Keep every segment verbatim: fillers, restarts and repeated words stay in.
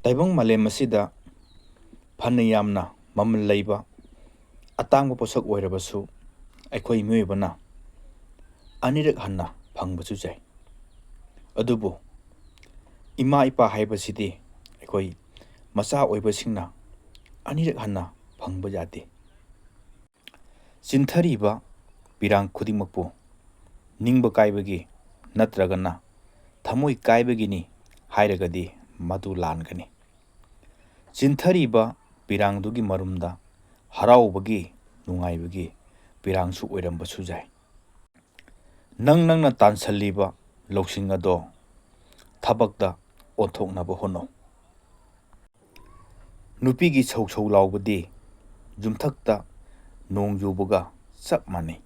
ꯇꯥꯏꯕꯪ ꯃꯥꯂꯦꯝ ꯑꯁꯤꯗ ꯐꯅ ꯌꯥꯝꯅ ꯃꯃꯜ ꯂꯩꯕ ꯑꯇꯥꯡꯕ ꯄꯣꯠꯁꯛ ꯑꯣꯏꯔꯕꯁꯨ, ꯑꯩꯈꯣꯏ ꯃꯤꯑꯣꯏꯕꯅ ꯑꯅꯤꯔꯛ ꯍꯟꯅ ꯐꯪꯕꯁꯨ ꯌꯥꯏ꯫ ꯑꯗꯨꯕꯨ ꯏꯃꯥ ꯏꯄꯥ ꯍꯥꯏꯕꯁꯤꯗꯤ ꯑꯩꯈꯣꯏ ꯃꯆꯥ ꯑꯣꯏꯕꯁꯤꯡꯅ ꯑꯅꯤꯔꯛ ꯍꯟꯅ ꯐꯪꯕ ꯌꯥꯗꯦ꯫ ꯆꯤꯟꯊꯔꯤꯕ ꯄꯤꯔꯥꯡ ꯈꯨꯗꯤꯡꯃꯛꯄꯨ ꯅꯤꯡꯕ ꯀꯥꯏꯕꯒꯤ ꯅꯠꯇ꯭ꯔꯒꯅ ꯊꯃꯣꯏ ꯀꯥꯏꯕꯒꯤꯅꯤ ꯍꯥꯏꯔꯒꯗꯤ ꯃꯗꯨ ꯂꯥꯟꯒꯅꯤ꯫ ꯆꯤꯟꯊꯔꯤꯕ ꯄꯤꯔꯥꯡꯗꯨꯒꯤ ꯃꯔꯨꯝꯗ ꯍꯔꯥꯎꯕꯒꯤ, ꯅꯨꯡꯉꯥꯏꯕꯒꯤ ꯄꯤꯔꯥꯡꯁꯨ ꯑꯣꯏꯔꯝꯕꯁꯨ ꯌꯥꯏ꯫ ꯅꯪ ꯅꯪꯅ ꯇꯥꯟꯁꯤꯜꯂꯤꯕ ꯂꯧꯁꯤꯡ ꯑꯗꯣ ꯊꯕꯛꯇ ꯑꯣꯟꯊꯣꯛꯅꯕ ꯍꯣꯠꯅꯧ꯫ ꯅꯨꯄꯤꯒꯤ ꯁꯧ ꯁꯧ ꯂꯥꯎꯕꯗꯤ ꯌꯨꯝꯊꯛꯇ ꯅꯣꯡ ꯌꯨꯕꯒ ꯆꯞ ꯃꯥꯟꯅꯩ꯫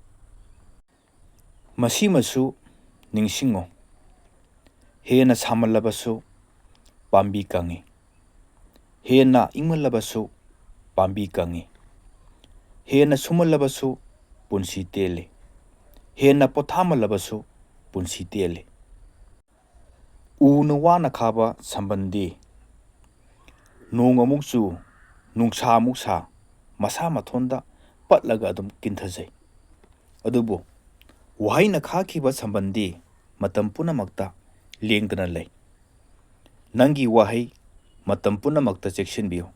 ꯃꯁꯤꯃꯁꯨ ꯅꯤꯡꯁꯤꯡꯉꯨ, ꯍꯦꯟꯅ ꯁꯥꯃꯜꯂꯕꯁꯨ ꯄꯥꯝꯕꯤ ꯀꯪꯏ, ꯍꯦꯟꯅ ꯏꯪꯃꯜꯂꯕꯁꯨ ꯄꯥꯝꯕꯤ ꯀꯪꯏ, ꯍꯦꯟꯅ ꯁꯨꯝꯃꯜꯂꯕꯁꯨ ꯄꯨꯟꯁꯤ ꯇꯦꯜꯂꯤ, ꯍꯦꯟꯅ ꯄꯣꯊꯥꯃꯜꯂꯕꯁꯨ ꯄꯨꯟꯁꯤ ꯇꯦꯜꯂꯤ꯫ ꯎꯅ ꯋꯥꯅ ꯈꯥꯕ ꯁꯝꯕꯟꯗꯤ ꯅꯣꯡ ꯑꯃꯨꯛ ꯆꯨ, ꯅꯨꯡꯁꯥ ꯑꯃꯨꯛ ꯁꯥ, ꯃꯁꯥ ꯃꯊꯣꯟꯗ ꯄꯠꯂꯒ ꯑꯗꯨꯝ ꯀꯤꯟꯊꯖꯩ꯫ ꯑꯗꯨꯕꯨ ꯋꯥꯍꯩꯅ ꯈꯥꯈꯤꯕ ꯁꯝꯕꯟꯗꯤ ꯃꯇꯝ ꯄꯨꯝꯅꯃꯛꯇ ꯂꯦꯡꯗꯅ ꯂꯩ꯫ ꯅꯪꯒꯤ ꯋꯥꯍꯩ ꯃꯇꯝ ꯄꯨꯝꯅꯃꯛꯇ ꯆꯦꯛꯁꯤꯟꯕꯤꯌꯨ꯫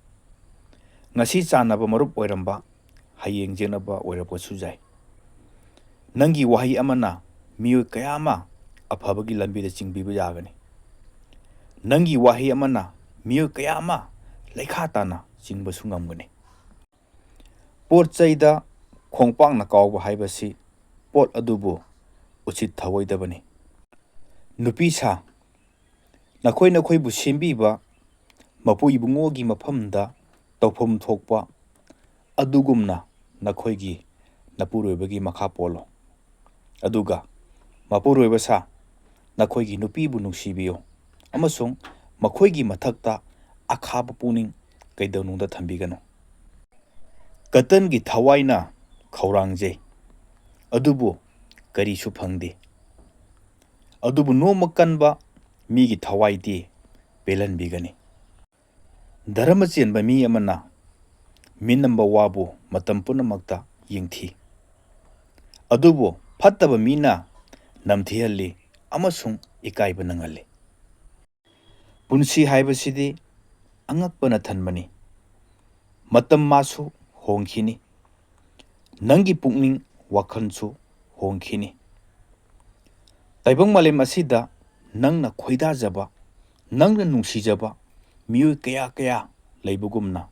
ꯉꯁꯤ ꯆꯥꯟꯅꯕ ꯃꯔꯨꯞ ꯑꯣꯏꯔꯝꯕ ꯍꯌꯦꯡ ꯌꯦꯛꯅꯕ ꯑꯣꯏꯔꯛꯄꯁꯨ ꯌꯥꯏ꯫ ꯅꯪꯒꯤ ꯋꯥꯍꯩ ꯑꯃꯅ ꯃꯤꯑꯣꯏ ꯀꯌꯥ ꯑꯃ ꯑꯐꯕꯒꯤ ꯂꯝꯕꯤꯗ ꯆꯤꯡꯕꯤꯕ ꯌꯥꯒꯅꯤ꯫ ꯅꯪꯒꯤ ꯋꯥꯍꯩ ꯑꯃꯅ ꯃꯤꯑꯣꯏ ꯀꯌꯥ ꯑꯃ ꯂꯩꯈꯥ ꯇꯥꯅ ꯆꯤꯡꯕꯁꯨ ꯉꯝꯒꯅꯤ꯫ ꯄꯣꯠ ꯆꯩꯗ ꯈꯣꯡꯄꯥꯛꯅ ꯀꯥꯎꯕ ꯍꯥꯏꯕꯁꯤ ꯄꯣꯠ ꯑꯗꯨꯕꯨ ꯎꯁꯤꯠ ꯊꯑꯣꯏꯗꯕꯅꯤ꯫ ꯅꯨꯄꯤ ꯁꯥ, ꯅꯈꯣꯏ ꯅꯈꯣꯏꯕꯨ ꯁꯦꯝꯕꯤꯕ ꯃꯄꯨ ꯏꯕꯨꯡꯉꯣꯒꯤ ꯃꯐꯝꯗ ꯇꯧꯐꯝ ꯊꯣꯛꯄ ꯑꯗꯨꯒꯨꯝꯅ ꯅꯈꯣꯏꯒꯤ ꯅꯄꯨꯔꯣꯏꯕꯒꯤ ꯃꯈꯥ ꯄꯣꯜꯂꯣ꯫ ꯑꯗꯨꯒ ꯃꯄꯨꯔꯣꯏꯕ ꯁꯥ, ꯅꯈꯣꯏꯒꯤ ꯅꯨꯄꯤꯕꯨ ꯅꯨꯡꯁꯤꯕꯤꯌꯨ ꯑꯃꯁꯨꯡ ꯃꯈꯣꯏꯒꯤ ꯃꯊꯛꯇ ꯑꯈꯥꯕ ꯄꯨꯛꯅꯤꯡ ꯀꯩꯗꯧꯅꯨꯡꯗ ꯊꯝꯕꯤꯒꯅꯨ꯫ ꯀꯇꯟꯒꯤ ꯊꯋꯥꯏꯅ ꯈꯧꯔꯥꯡꯖꯩ, ꯑꯗꯨꯕꯨ ꯀꯔꯤꯁꯨ ꯐꯪꯗꯦ꯫ ꯑꯗꯨꯕꯨ ꯅꯣꯡꯃ ꯀꯟꯕ ꯃꯤꯒꯤ ꯊꯋꯥꯏꯗꯤ ꯄꯦꯜꯍꯟꯕꯤꯒꯅꯤ꯫ ꯙꯔꯃ ꯆꯦꯟꯕ ꯃꯤ ꯑꯃꯅ ꯃꯤꯅꯝꯕ ꯋꯥꯕꯨ ꯃꯇꯝ ꯄꯨꯝꯅꯃꯛꯇ ꯌꯦꯡꯊꯤ꯫ ꯑꯗꯨꯕꯨ ꯐꯠꯇꯕ ꯃꯤꯅ ꯅꯝꯊꯤꯍꯜꯂꯤ ꯑꯃꯁꯨꯡ ꯏꯀꯥꯏꯕ ꯅꯪꯍꯜꯂꯤ꯫ ꯄꯨꯟꯁꯤ ꯍꯥꯏꯕꯁꯤꯗꯤ ꯑꯉꯛꯄꯅ ꯊꯟꯕꯅꯤ꯫ ꯃꯇꯝ ꯃꯥꯁꯨ ꯍꯣꯡꯈꯤꯅꯤ꯫ ꯅꯪꯒꯤ ꯄꯨꯛꯅꯤꯡ ꯋꯥꯈꯜꯁꯨ ꯍꯣꯡꯈꯤꯅꯤ꯫ ꯇꯥꯏꯕꯪ ꯃꯥꯂꯦꯝ ꯑꯁꯤꯗ ꯅꯪꯅ ꯈꯣꯏꯗꯥꯖꯕ, ꯅꯪꯅ ꯅꯨꯡꯁꯤꯖꯕ ꯃꯤꯑꯣꯏ ꯀꯌꯥ ꯀꯌꯥ ꯂꯩꯕꯒꯨꯝꯅ,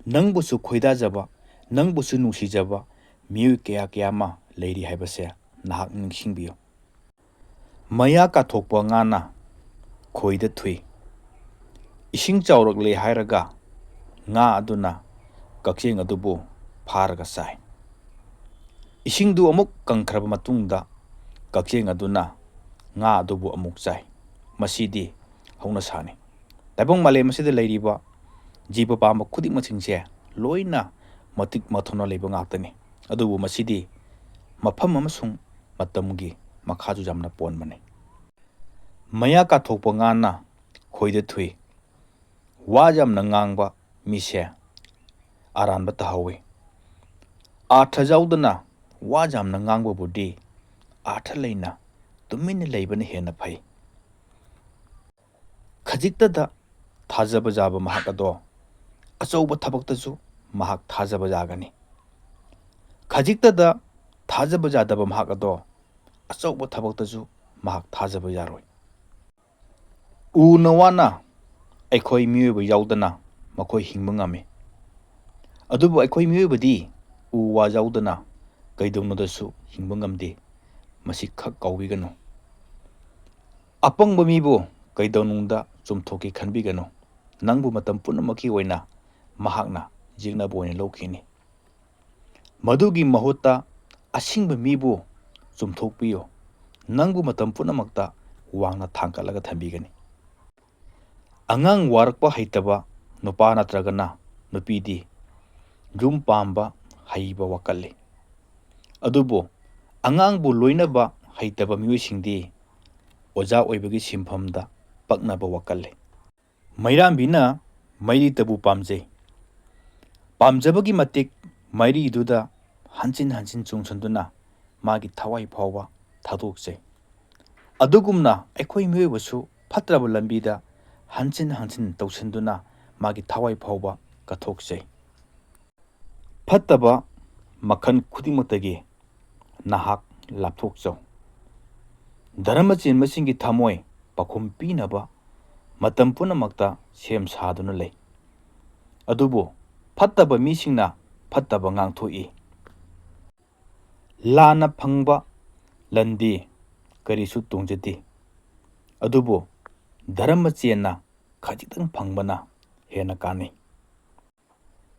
ꯅꯪꯕꯨꯁꯨ ꯈꯣꯏꯗꯥꯖꯕ, ꯅꯪꯕꯨꯁꯨ ꯅꯨꯡꯁꯤꯖꯕ ꯃꯤꯑꯣꯏ ꯀꯌꯥ ꯀꯌꯥ ꯑꯃ ꯂꯩꯔꯤ ꯍꯥꯏꯕꯁꯦ ꯅꯍꯥꯛ ꯅꯤꯡꯁꯤꯡꯕꯤꯌꯨ꯫ ꯃꯌꯥ ꯀꯥꯊꯣꯛꯄ ꯉꯥꯅ ꯈꯣꯏꯗ ꯊꯨꯏ꯫ ꯏꯁꯤꯡ ꯆꯥꯎꯔꯛꯂꯦ ꯍꯥꯏꯔꯒ ꯉꯥ ꯑꯗꯨꯅ ꯀꯛꯆꯦꯡ ꯑꯗꯨꯕꯨ ꯐꯥꯔꯒ ꯆꯥꯏ꯫ ꯏꯁꯤꯡꯗꯨ ꯑꯃꯨꯛ ꯀꯪꯈ꯭ꯔꯕ ꯃꯇꯨꯡꯗ ꯀꯛꯆꯦꯡ ꯑꯗꯨꯅ ꯉꯥ ꯑꯗꯨꯕꯨ ꯑꯃꯨꯛ ꯆꯥꯏ꯫ ꯃꯁꯤꯗꯤ ꯍꯧꯅꯁꯥꯅꯤ꯫ ꯇꯥꯏꯕꯪ ꯃꯥꯂꯦꯝ ꯑꯁꯤꯗ ꯂꯩꯔꯤꯕ ꯖꯤꯕ ꯄꯥꯟꯕ ꯈꯨꯗꯤꯡꯃꯛꯁꯤꯡꯁꯦ ꯂꯣꯏꯅ ꯃꯇꯤꯛ ꯃꯊꯧꯅꯥ ꯂꯩꯕ ꯉꯥꯛꯇꯅꯤ꯫ ꯑꯗꯨꯕꯨ ꯃꯁꯤꯗꯤ ꯃꯐꯝ ꯑꯃꯁꯨꯡ ꯃꯇꯝꯒꯤ ꯃꯈꯥꯁꯨ ꯌꯥꯝꯅ ꯄꯣꯟꯕꯅꯤ꯫ ꯃꯌꯥ ꯀꯥꯊꯣꯛꯄ ꯉꯥꯅ ꯈꯣꯏꯗ ꯊꯨꯏ꯫ ꯋꯥ ꯌꯥꯝꯅ ꯉꯥꯡꯕ ꯃꯤꯁꯦ ꯑꯔꯥꯟꯕ ꯇꯥꯍꯧꯋꯤ꯫ ꯑꯥꯔꯊ ꯌꯥꯎꯗꯅ ꯋꯥ ꯌꯥꯝꯅ ꯉꯥꯡꯕꯕꯨꯗꯤ ꯑꯥꯔꯊ ꯂꯩꯅ ꯇꯨꯃꯤꯟꯅ ꯂꯩꯕꯅ ꯍꯦꯟꯅ ꯐꯩ꯫ ꯈꯖꯤꯛꯇꯗ ꯊꯥꯖꯕ ꯌꯥꯕ ꯃꯍꯥꯛ ꯑꯗꯣ ꯑꯆꯧꯕ ꯊꯕꯛꯇꯁꯨ ꯃꯍꯥꯛ ꯊꯥꯖꯕ ꯌꯥꯒꯅꯤ꯫ ꯈꯖꯤꯛꯇꯗ ꯊꯥꯖꯕ ꯌꯥꯗꯕ ꯃꯍꯥꯛ ꯑꯗꯣ ꯑꯆꯧꯕ ꯊꯕꯛꯇꯁꯨ ꯃꯍꯥꯛ ꯊꯥꯖꯕ ꯌꯥꯔꯣꯏ꯫ ꯎꯅ ꯋꯥꯅ ꯑꯩꯈꯣꯏ ꯃꯤꯑꯣꯏꯕ ꯌꯥꯎꯗꯅ ꯃꯈꯣꯏ ꯍꯤꯡꯕ ꯉꯝꯃꯤ꯫ ꯑꯗꯨꯕꯨ ꯑꯩꯈꯣꯏ ꯃꯤꯑꯣꯏꯕꯗꯤ ꯎ ꯋꯥ ꯌꯥꯎꯗꯅ ꯀꯩꯗꯧꯅꯨꯡꯗꯁꯨ ꯍꯤꯡꯕ ꯉꯝꯗꯦ꯫ ꯃꯁꯤ ꯈꯛ ꯀꯥꯎꯕꯤꯒꯅꯨ꯫ ꯑꯄꯪꯕ ꯃꯤꯕꯨ ꯀꯩꯗꯧꯅꯨꯡꯗ ꯆꯨꯝꯊꯣꯛꯀꯦ ꯈꯟꯕꯤꯒꯅꯨ꯫ ꯅꯪꯕꯨ ꯃꯇꯝ ꯄꯨꯝꯅꯃꯛꯀꯤ ꯑꯣꯏꯅ ꯃꯍꯥꯛꯅ ꯌꯦꯛꯅꯕ ꯑꯣꯏꯅ ꯂꯧꯈꯤꯅꯤ꯫ ꯃꯗꯨꯒꯤ ꯃꯍꯨꯠꯇ ꯑꯁꯤꯡꯕ ꯃꯤꯕꯨ ꯆꯨꯝꯊꯣꯛꯄꯤꯌꯨ꯫ ꯅꯪꯕꯨ ꯃꯇꯝ ꯄꯨꯝꯅꯃꯛꯇ ꯋꯥꯡꯅ ꯊꯥꯡꯒꯠꯂꯒ ꯊꯝꯕꯤꯒꯅꯤ꯫ ꯑꯉꯥꯡ ꯋꯥꯔꯛꯄ ꯍꯩꯇꯕ ꯅꯨꯄꯥ ꯅꯠꯇ꯭ꯔꯒꯅ ꯅꯨꯄꯤꯗꯤ ꯌꯨꯝ ꯄꯥꯝꯕ ꯍꯩꯕ ꯋꯥꯀꯠꯂꯤ꯫ ꯑꯗꯨꯕꯨ ꯑꯉꯥꯡꯕꯨ ꯂꯣꯏꯅꯕ ꯍꯩꯇꯕ ꯃꯤꯑꯣꯏꯁꯤꯡꯗꯤ ꯑꯣꯖꯥ ꯑꯣꯏꯕꯒꯤ ꯁꯤꯟꯐꯝꯗ ꯄꯛꯅꯕ ꯋꯥꯀꯠꯂꯤ꯫ ꯃꯩꯔꯥꯝꯕꯤꯅ ꯃꯩꯔꯤꯗꯕꯨ ꯄꯥꯝꯖꯩ꯫ ꯄꯥꯝꯖꯕꯒꯤ ꯃꯇꯤꯛ ꯃꯩꯔꯤꯗꯨꯗ ꯍꯟꯖꯤꯟ ꯍꯟꯖꯤꯟ ꯆꯣꯡꯁꯤꯟꯗꯨꯅ ꯃꯥꯒꯤ ꯊꯋꯥꯏ ꯐꯥꯎꯕ ꯊꯥꯗꯣꯛꯆꯩ꯫ ꯑꯗꯨꯒꯨꯝꯅ ꯑꯩꯈꯣꯏ ꯃꯤꯑꯣꯏꯕꯁꯨ ꯐꯠꯇ꯭ꯔꯕ ꯂꯝꯕꯤꯗ ꯍꯟꯖꯤꯟ ꯍꯟꯖꯤꯟ ꯇꯧꯁꯤꯟꯗꯨꯅ ꯃꯥꯒꯤ ꯊꯋꯥꯏ ꯐꯥꯎꯕ ꯀꯠꯊꯣꯛꯆꯩ꯫ ꯐꯠꯇꯕ ꯃꯈꯜ ꯈꯨꯗꯤꯡꯃꯛꯇꯒꯤ ꯅꯍꯥꯛ ꯂꯥꯞꯊꯣꯛꯆꯧ꯫ ꯙꯔꯃ ꯆꯦꯟꯕꯁꯤꯡꯒꯤ ꯊꯃꯣꯏ ꯄꯥꯎꯈꯨꯝ ꯄꯤꯅꯕ ꯃꯇꯝ ꯄꯨꯝꯅꯃꯛꯇ ꯁꯦꯝ ꯁꯥꯗꯨꯅ ꯂꯩ꯫ ꯑꯗꯨꯕꯨ ꯐꯠꯇꯕ ꯃꯤꯁꯤꯡꯅ ꯐꯠꯇꯕ ꯉꯥꯡꯊꯣꯛꯏ꯫ ꯂꯥꯟꯅ ꯐꯪꯕ ꯂꯟꯗꯤ ꯀꯔꯤꯁꯨ ꯇꯣꯡꯖꯗꯦ꯫ ꯑꯗꯨꯕꯨ ꯙꯔꯃ ꯆꯦꯟꯅ ꯈꯖꯤꯛꯇꯪ ꯐꯪꯕꯅ ꯍꯦꯟꯅ ꯀꯥꯟꯅꯩ꯫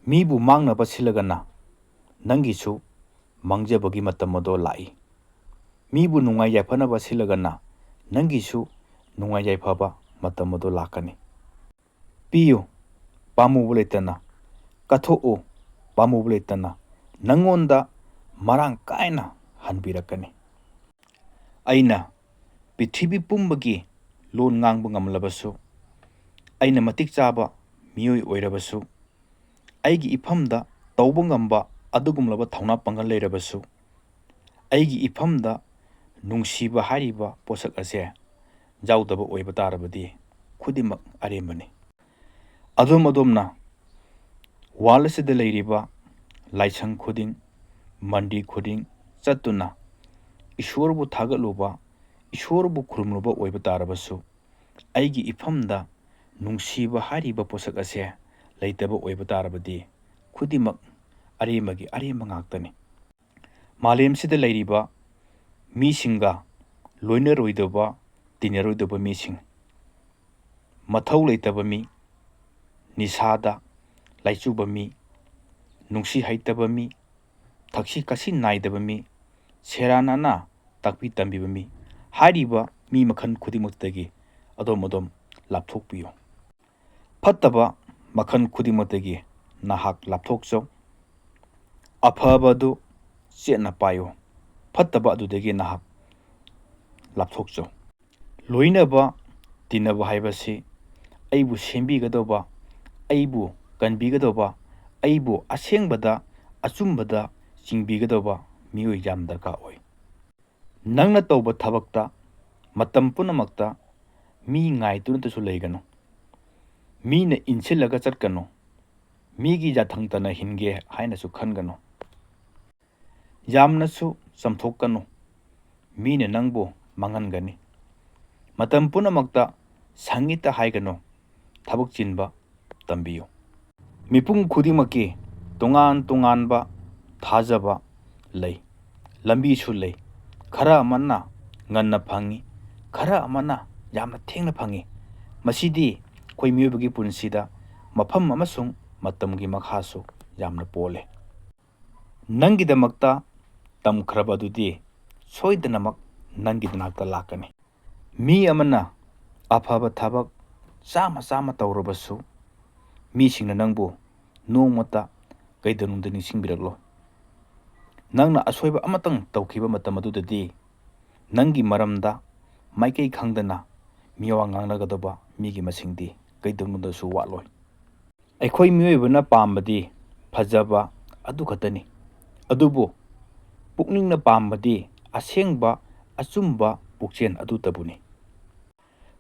ꯃꯤꯕꯨ ꯃꯥꯡꯅꯕ ꯁꯤꯜꯂꯒꯅ ꯅꯪꯒꯤꯁꯨ ꯃꯥꯡꯖꯕꯒꯤ ꯃꯇꯝ ꯑꯗꯣ ꯂꯥꯛꯏ꯫ ꯃꯤꯕꯨ ꯅꯨꯡꯉꯥꯏ ꯌꯥꯏꯐꯅꯕ ꯁꯤꯜꯂꯒꯅ ꯅꯪꯒꯤꯁꯨ ꯅꯨꯡꯉꯥꯏ ꯌꯥꯏꯐꯕ ꯃꯇꯝ ꯑꯗꯣ ꯂꯥꯛꯀꯅꯤ꯫ ꯄꯤꯌꯨ, ꯄꯥꯝꯃꯨꯕ ꯂꯩꯇꯅ꯫ ꯀꯠꯊꯣꯛꯎ, ꯄꯥꯝꯃꯨꯕ ꯂꯩꯇꯅ꯫ ꯅꯪꯉꯣꯟꯗ ꯃꯔꯥꯡ ꯀꯥꯏꯅ ꯍꯟꯕꯤꯔꯛꯀꯅꯤ꯫ ꯑꯩꯅ ꯄ꯭ꯔꯤꯊꯤꯕꯤ ꯄꯨꯝꯕꯒꯤ ꯂꯣꯟ ꯉꯥꯡꯕ ꯉꯝꯂꯕꯁꯨ, ꯑꯩꯅ ꯃꯇꯤꯛ ꯆꯥꯕ ꯃꯤꯑꯣꯏ ꯑꯣꯏꯔꯕꯁꯨ, ꯑꯩꯒꯤ ꯏꯐꯝꯗ ꯇꯧꯕ ꯉꯝꯕ ꯑꯗꯨꯒꯨꯝꯂꯕ ꯊꯧꯅꯥ ꯄꯥꯡꯒꯜ ꯂꯩꯔꯕꯁꯨ, ꯑꯩꯒꯤ ꯏꯐꯝꯗ ꯅꯨꯡꯁꯤꯕ ꯍꯥꯏꯔꯤꯕ ꯄꯣꯠꯁꯛ ꯑꯁꯦ ꯌꯥꯎꯗꯕ ꯑꯣꯏꯕ ꯇꯥꯔꯕꯗꯤ ꯈꯨꯗꯤꯡꯃꯛ ꯑꯔꯦꯝꯕꯅꯤ꯫ ꯑꯗꯣꯝ ꯑꯗꯣꯝꯅ ꯋꯥꯔꯜ ꯑꯁꯤꯗ ꯂꯩꯔꯤꯕ ꯂꯥꯏꯁꯪ ꯈꯨꯗꯤꯡ, ꯃꯟꯗꯤꯔ ꯈꯨꯗꯤꯡ ꯆꯠꯇꯨꯅ ꯏꯁꯣꯔꯕꯨ ꯊꯥꯒꯠꯂꯨꯕ, ꯏꯁꯣꯔꯕꯨ ꯈꯨꯔꯨꯝꯂꯨꯕ ꯑꯣꯏꯕ ꯇꯥꯔꯕꯁꯨ, ꯑꯩꯒꯤ ꯏꯐꯝꯗ ꯅꯨꯡꯁꯤꯕ ꯍꯥꯏꯔꯤꯕ ꯄꯣꯠꯁꯛ ꯑꯁꯦ ꯂꯩꯇꯕ ꯑꯣꯏꯕ ꯇꯥꯔꯕꯗꯤ ꯈꯨꯗꯤꯡꯃꯛ ꯑꯔꯦꯝꯕꯒꯤ ꯑꯔꯦꯝꯕ ꯉꯥꯛꯇꯅꯤ꯫ ꯃꯥꯂꯦꯝꯁꯤꯗ ꯂꯩꯔꯤꯕ ꯃꯤꯁꯤꯡꯒ ꯂꯣꯏꯅꯔꯣꯏꯗꯕ, ꯇꯤꯟꯅꯔꯣꯏꯗꯕ ꯃꯤꯁꯤꯡ, ꯃꯊꯧ ꯂꯩꯇꯕ ꯃꯤ, ꯅꯤꯁꯥꯗ ꯂꯥꯏꯆꯨꯕ ꯃꯤ, ꯅꯨꯡꯁꯤ ꯍꯩꯇꯕ ꯃꯤ, ꯊꯛꯁꯤ ꯈꯥꯁꯤ ꯅꯥꯏꯗꯕ ꯃꯤ, ꯁꯦꯔꯥꯟ ꯅꯥꯅ ꯇꯥꯛꯄꯤ ꯇꯝꯕꯤꯕ ꯃꯤ, ꯍꯥꯏꯔꯤꯕ ꯃꯤ ꯃꯈꯜ ꯈꯨꯗꯤꯡꯃꯛꯇꯒꯤ ꯑꯗꯣꯝ ꯑꯗꯣꯝ ꯂꯥꯞꯊꯣꯛꯄꯤꯌꯨ꯫ ꯐꯠꯇꯕ ꯃꯈꯜ ꯈꯨꯗꯤꯡꯃꯛꯇꯒꯤ ꯅꯍꯥꯛ ꯂꯥꯞꯊꯣꯛꯆꯧ꯫ ꯑꯐꯕꯗꯨ ꯆꯦꯠꯅ ꯄꯥꯏꯌꯨ꯫ ꯐꯠꯇꯕ ꯑꯗꯨꯗꯒꯤ ꯅꯍꯥꯛ ꯂꯥꯞꯊꯣꯛꯆꯧ꯫ ꯂꯣꯏꯅꯕ, ꯇꯤꯟꯅꯕ ꯍꯥꯏꯕꯁꯤ ꯑꯩꯕꯨ ꯁꯦꯝꯕꯤꯒꯗꯧꯕ, ꯑꯩꯕꯨ ꯀꯟꯕꯤꯒꯗꯧꯕ, ꯑꯩꯕꯨ ꯑꯁꯦꯡꯕꯗ, ꯑꯆꯨꯝꯕꯗ ꯆꯤꯡꯕꯤꯒꯗꯧꯕ ꯃꯤꯑꯣꯏ ꯌꯥꯝ ꯗꯔꯀꯥꯔ ꯑꯣꯏ꯫ ꯅꯪꯅ ꯇꯧꯕ ꯊꯕꯛꯇ ꯃꯇꯝ ꯄꯨꯝꯅꯃꯛꯇ ꯃꯤ ꯉꯥꯏꯗꯨꯅꯇꯁꯨ ꯂꯩꯒꯅꯨ꯫ ꯃꯤꯅ ꯏꯟꯁꯤꯜꯂꯒ ꯆꯠꯀꯅꯨ꯫ ꯃꯤꯒꯤ ꯌꯥꯊꯪ ꯇꯅ ꯍꯤꯡꯒꯦ ꯍꯥꯏꯅꯁꯨ ꯈꯟꯒꯅꯨ꯫ ꯌꯥꯝꯅꯁꯨ ꯆꯝꯊꯣꯛꯀꯅꯨ꯫ ꯃꯤꯅ ꯅꯪꯕꯨ ꯃꯥꯡꯍꯟꯒꯅꯤ꯫ ꯃꯇꯝ ꯄꯨꯝꯅꯃꯛꯇ ꯁꯪꯉꯤꯇ ꯍꯥꯏꯒꯅꯨ꯫ ꯊꯕꯛ ꯆꯤꯟꯕ ꯇꯝꯕꯤꯌꯨ꯫ ꯃꯤꯄꯨꯝ ꯈꯨꯗꯤꯡꯃꯛꯀꯤ ꯇꯣꯉꯥꯟ ꯇꯣꯉꯥꯟꯕ ꯊꯥꯖꯕ ꯂꯩ, ꯂꯝꯕꯤꯁꯨ ꯂꯩ꯫ ꯈꯔ ꯑꯃꯅ ꯉꯟꯅ ꯐꯪꯏ, ꯈꯔ ꯑꯃꯅ ꯌꯥꯝꯅ ꯊꯦꯡꯅ ꯐꯪꯏ꯫ ꯃꯁꯤꯗꯤ ꯑꯩꯈꯣꯏ ꯃꯤꯑꯣꯏꯕꯒꯤ ꯄꯨꯟꯁꯤꯗ ꯃꯐꯝ ꯑꯃꯁꯨꯡ ꯃꯇꯝꯒꯤ ꯃꯈꯥꯁꯨ ꯌꯥꯝꯅ ꯄꯣꯜꯂꯦ꯫ ꯅꯪꯒꯤꯗꯃꯛꯇ ꯇꯝꯈ꯭ꯔꯕ ꯑꯗꯨꯗꯤ ꯁꯣꯏꯗꯅꯃꯛ ꯅꯪꯒꯤ ꯅꯥꯛꯇ ꯂꯥꯛꯀꯅꯤ꯫ ꯃꯤ ꯑꯃꯅ ꯑꯐꯕ ꯊꯕꯛ ꯆꯥꯝꯃ ꯆꯥꯝꯃ ꯇꯧꯔꯕꯁꯨ, ꯃꯤꯁꯤꯡꯅ ꯅꯪꯕꯨ ꯅꯣꯡꯃꯇ ꯀꯩꯗꯧꯅꯨꯡꯗ ꯅꯤꯡꯁꯤꯡꯕꯤꯔꯛꯂꯣꯏ꯫ ꯅꯪꯅ ꯑꯁꯣꯏꯕ ꯑꯃꯇꯪ ꯇꯧꯈꯤꯕ ꯃꯇꯝ ꯑꯗꯨꯗꯗꯤ, ꯅꯪꯒꯤ ꯃꯔꯝꯗ ꯃꯥꯏꯀꯩ ꯈꯪꯗꯅ ꯃꯤꯋꯥ ꯉꯥꯡꯅꯒꯗꯕ ꯃꯤꯒꯤ ꯃꯁꯤꯡꯗꯤ ꯀꯩꯗꯧꯅꯨꯡꯗꯁꯨ ꯋꯥꯠꯂꯣꯏ꯫ ꯑꯩꯈꯣꯏ ꯃꯤꯑꯣꯏꯕꯅ ꯄꯥꯝꯕꯗꯤ ꯐꯖꯕ ꯑꯗꯨ ꯈꯛꯇꯅꯤ, ꯑꯗꯨꯕꯨ ꯄꯨꯛꯅꯤꯡꯅ ꯄꯥꯝꯕꯗꯤ ꯑꯁꯦꯡꯕ, ꯑꯆꯨꯝꯕ ꯄꯨꯛꯆꯦꯜ ꯑꯗꯨꯇꯕꯨꯅꯤ꯫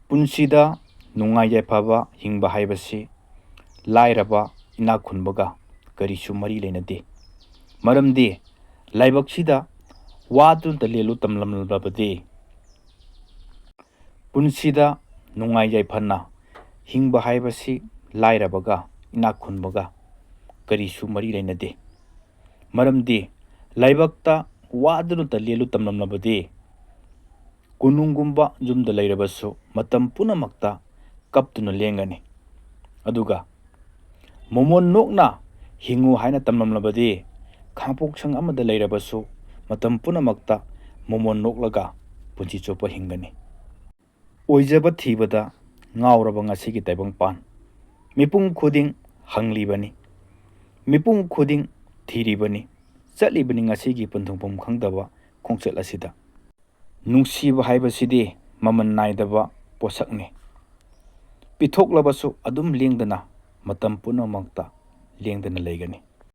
ꯄꯨꯟꯁꯤꯗ ꯅꯨꯡꯉꯥꯏ ꯌꯥꯏꯐꯕ ꯍꯤꯡꯕ ꯍꯥꯏꯕꯁꯤ ꯂꯥꯏꯔꯕ ꯏꯅꯥꯛ ꯈꯨꯟꯕꯒ ꯀꯔꯤꯁꯨ ꯃꯔꯤ ꯂꯩꯅꯗꯦ꯫ ꯃꯔꯝꯗꯤ ꯂꯥꯏꯕꯛꯁꯤꯗ ꯋꯥꯗꯨꯅꯇ ꯂꯦꯜꯂꯨ ꯇꯝꯂꯝꯂꯕꯗꯤ, ꯄꯨꯟꯁꯤꯗ ꯅꯨꯡꯉꯥꯏ ꯌꯥꯏꯐꯅ ꯍꯤꯡꯕ ꯍꯥꯏꯕꯁꯤ ꯂꯥꯏꯔꯕꯒ ꯏꯅꯥꯛ ꯈꯨꯟꯕꯒ ꯀꯔꯤꯁꯨ ꯃꯔꯤ ꯂꯩꯅꯗꯦ꯫ ꯃꯔꯝꯗꯤ ꯂꯥꯏꯕꯛꯇ ꯋꯥꯗꯨꯅꯇ ꯂꯦꯜꯂꯨ ꯇꯝꯂꯝꯂꯕꯗꯤ, ꯀꯣꯅꯨꯡꯒꯨꯝꯕ ꯌꯨꯝꯗ ꯂꯩꯔꯕꯁꯨ ꯃꯇꯝ ꯄꯨꯝꯅꯃꯛꯇ ꯀꯞꯇꯨꯅ ꯂꯦꯡꯒꯅꯤ꯫ ꯑꯗꯨꯒ ꯃꯣꯃꯣꯟ ꯅꯣꯛꯅ ꯍꯤꯡꯉꯨ ꯍꯥꯏꯅ ꯇꯝꯂꯝꯂꯕꯗꯤ, ꯈꯥꯡꯄꯣꯛꯁꯪ ꯑꯃꯗ ꯂꯩꯔꯕꯁꯨ ꯃꯇꯝ ꯄꯨꯝꯅꯃꯛꯇ ꯃꯣꯃꯣꯟ ꯅꯣꯛꯂꯒ ꯄꯨꯟꯁꯤ ꯆꯨꯞꯄ ꯍꯤꯡꯒꯅꯤ꯫ ꯑꯣꯏꯖꯕ ꯊꯤꯕꯗ ꯉꯥꯎꯔꯕ ꯉꯁꯤꯒꯤ ꯇꯥꯏꯕꯪꯄꯥꯟ꯫ ꯃꯤꯄꯨꯝ ꯈꯨꯗꯤꯡ ꯍꯪꯂꯤꯕꯅꯤ, ꯃꯤꯄꯨꯝ ꯈꯨꯗꯤꯡ ꯊꯤꯔꯤꯕꯅꯤ, ꯆꯠꯂꯤꯕꯅꯤ ꯉꯁꯤꯒꯤ ꯄꯟꯊꯨꯡꯐꯝ ꯈꯪꯗꯕ ꯈꯣꯡꯆꯠ ꯑꯁꯤꯗ꯫ ꯅꯨꯡꯁꯤꯕ ꯍꯥꯏꯕꯁꯤꯗꯤ ꯃꯃꯜ ꯅꯥꯏꯗꯕ ꯄꯣꯠꯁꯛꯅꯤ꯫ ꯄꯤꯊꯣꯛꯂꯕꯁꯨ ꯑꯗꯨꯝ ꯂꯦꯡꯗꯅ ꯃꯇꯝ ꯄꯨꯝꯅꯃꯛꯇ ꯂꯦꯡꯗꯅ ꯂꯩꯒꯅꯤ꯫